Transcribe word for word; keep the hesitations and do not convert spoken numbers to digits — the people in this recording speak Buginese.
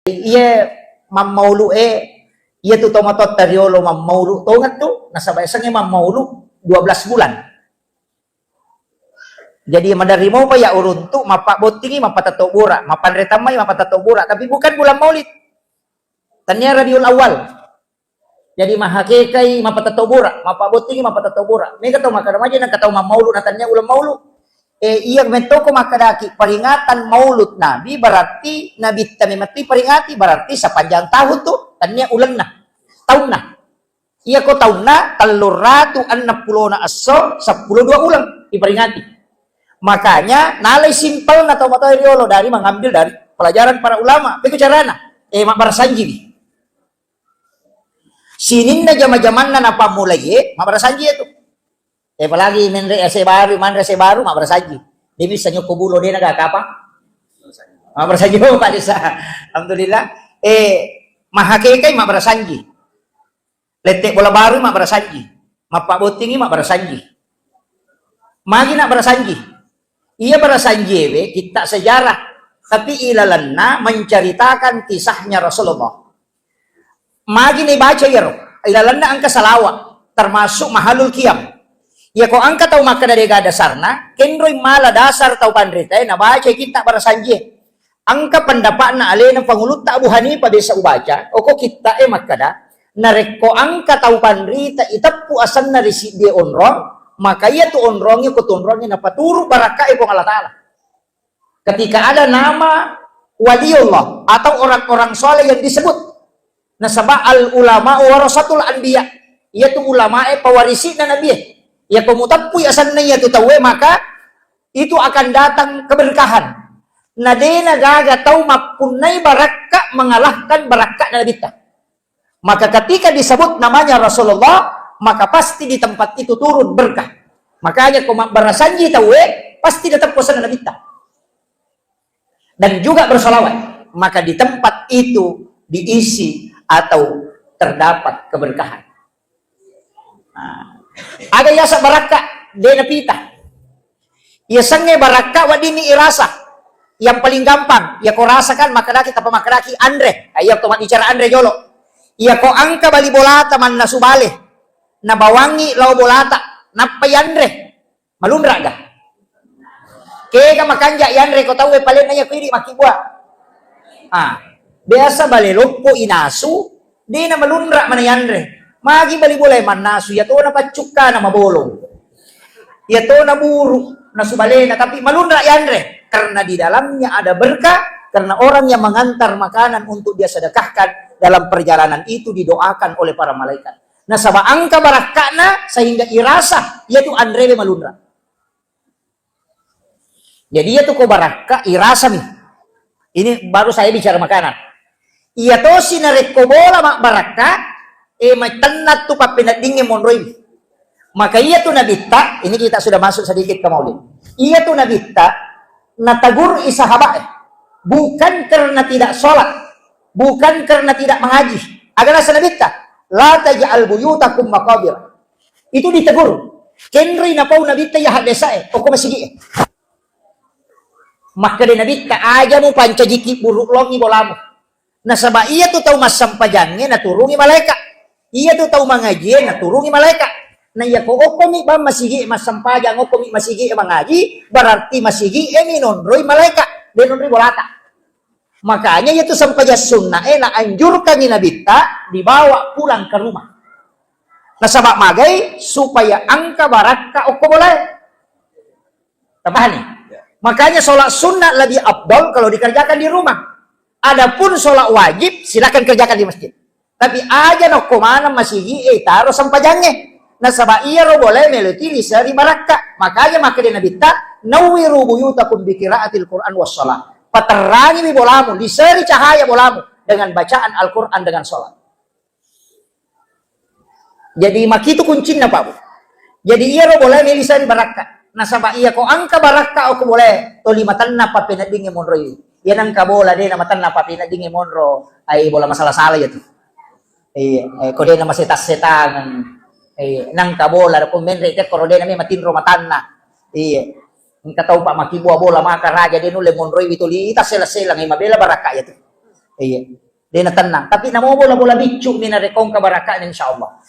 Iya mammaulu e, iya tu tomatoatta riolo mammaulu tongettu, nasaba yasengnge mammaulu dua belas bulan. Jadi maderri mopa iya uruntu, mappabbottingi, mappatetto bura, mappanre temmai, mappatetto bura, tapi bukan bulan Maulid. Tania Rabiul Awal. Jadi mahakekai, mappatetto bura, mappabbottingi, mappatetto bura. Mega tau makkeda maja nengka tau mammaulu na tania uleng maulu. E, iya mettoko makkedaki peringatan maulud Nabi, berarti Nabitta memetti peringati, berarti sepanjang tahun tu, tania ulenna, taunna. Iya ko taunna telluratu enneng pulona esso, seppulo dua uleng diperingati. Makanya nalai simpelna tau matoa riolo dari mengambil dari pelajaran para ulama. Begitu carana. E, mabbarasanjiwi. Sininna jama-jamanna napammulai e, mabbarasanji itu. E, apalagi menre ase baru, manre ase baru, mabbarasanji. De bisa nyokko bulo de naga kapa? Mabbarasanji, oh, Pak Desa. Alhamdulillah. E, mahakekai mabbarasanji. Lette bola baru mabbarasanji. Mappabbottingi mabbarasanji. Magi nabbarasanji? Iya barasanjiewe kitta sejarah, tapi ilalenna menceritakan kisahnya Rasulullah. Magi naibaca iyaro, ilalenna engka salawa, termasuk mahalul qiyam. Iya ko engka tau makkeda dega dasarna, kenroi mala dasar tau panritae nabacai kitta barasanjie. Engka pendapatna alena pangulutta Abu Hanifah biasa ubaca, oko kitta e makkeda, narekko engka tau panrita iteppu asenna ri siddie onrong, maka iya tu onrongnge ko tu onrongnge napaturu barakka e Puang Allah Taala. Ketika ada nama waliullah atau orang-orang soleh yang disebut, nasaba al ulama warasatul anbiya, iya tu ulama e pawarisi'na nabi e. Iya ko muteppui asenna iya tu tauwe, maka itu akan datang keberkahan. Na dena gaga tau mappunnai barakka mengalahkan barakka nabitta. Maka ketika disebut namanya Rasulullah, maka pasti di tempat itu turun berkah. Makanya ko mabbarasanji tauwe, pasti datang pesan nabitta. Dan juga bersolawat. Maka di tempat itu diisi atau terdapat keberkahan. Nah, aga yasa barakka, de napita. Yasengnge barakka weddinni irasa. Yang paling gampang, iya ko rasa kan makkedaki, tappa makkedaki anre. Ah, iya ko mabbicara anre jolo. Iya ko engka bali bolata mannasu bale, nabawangngi lao bolata, nappa yanre. Malunra ga? Kega makanja yanre ko tauwe palenna iya ko idi makkibua. Ah, biasa bale loppo inasu, dena malunra mana yanre. Magi bali bolae mannasu, iya tona paccukkana mabolong. Iya tona buru nasu balena, tapi malunra yanre karena di dalamnya ada berkah, karena orang yang mengantar makanan untuk dia sedekahkan dalam perjalanan itu didoakan oleh para malaikat. Nasaba engka barakka'na sehingga irasa iya tu anrewe malunra. Jadi iya tu ko barakka irasami. Ini baru saya bicara makanan. Iya tosi narekko bola mabbarakka, e, matenna tu pappeneddingnge monroiwi. Maka iya tu nabitta, ini kita sudah masuk sedikit ke maulid. Iya tu nabitta, nategur i sahabat, bukan karena tidak sholat, bukan karena tidak mengaji. Aga nasa nabitta, la taj'al buyutakum maqabir. Itu ditegur. Kenroi napau nabitta iya haddesae, okko masigi'e. Makkeda nabitta, aja mupancajiki buruk longi bolamu. Nasaba iya tu tau massempajangnge naturungi malaeka. Iya tu tau mangajie naturungi malaeka. Na iya ko okkomi bang masigi'e massempajang, okkomi masigi'e mangaji, berarti masigi'e mi nonroi malaeka, de nonroi bolata. Makanya iya tu sempajang sunnae naanjurkangi nabitta dibawa pulang ke rumah. Nasaba magai supaya engka barakka okko bolae. Tapahani? Ya. Makanya sholat sunnah lebih afdol kalau dikerjakan di rumah. Adapun sholat wajib silakan kerjakan di masjid. Tapi aja nokko maneng masigi'e taro sempajangnge. Nasaba iyaro bolae melo ti liseri barakka. Makanya makkeda nabitta, nawwiru buyutakum bi qiraatil Qur'an was shalah. Paterrangiwi bolamu, liseri cahaya bolamu dengan bacaan Al-Quran, dengan sholat. Jadi makitu kuncinna, Pak Bu. Jadi iyaro bolae melo liseri barakka. Nasaba iya ko engka barakka okko bolae, toli matenna pappeneddingnge monroi. Iya nengka bola de namatenna pappeneddingnge monro, ai bola masala-sala iya tu. Iya, eh, ko de namaseta-setangeng. Iya, nengka bola ko menre te koro de name matinro matanna. Iya. Engka tau pa makkibua bola maka raja de nulle monroiwi toli tasela-sela ngai mabela barakka iya tu. Iya. De' natennang. Tapi namo bola-bola biccu mi narekko engka baraka'na, insyaallah.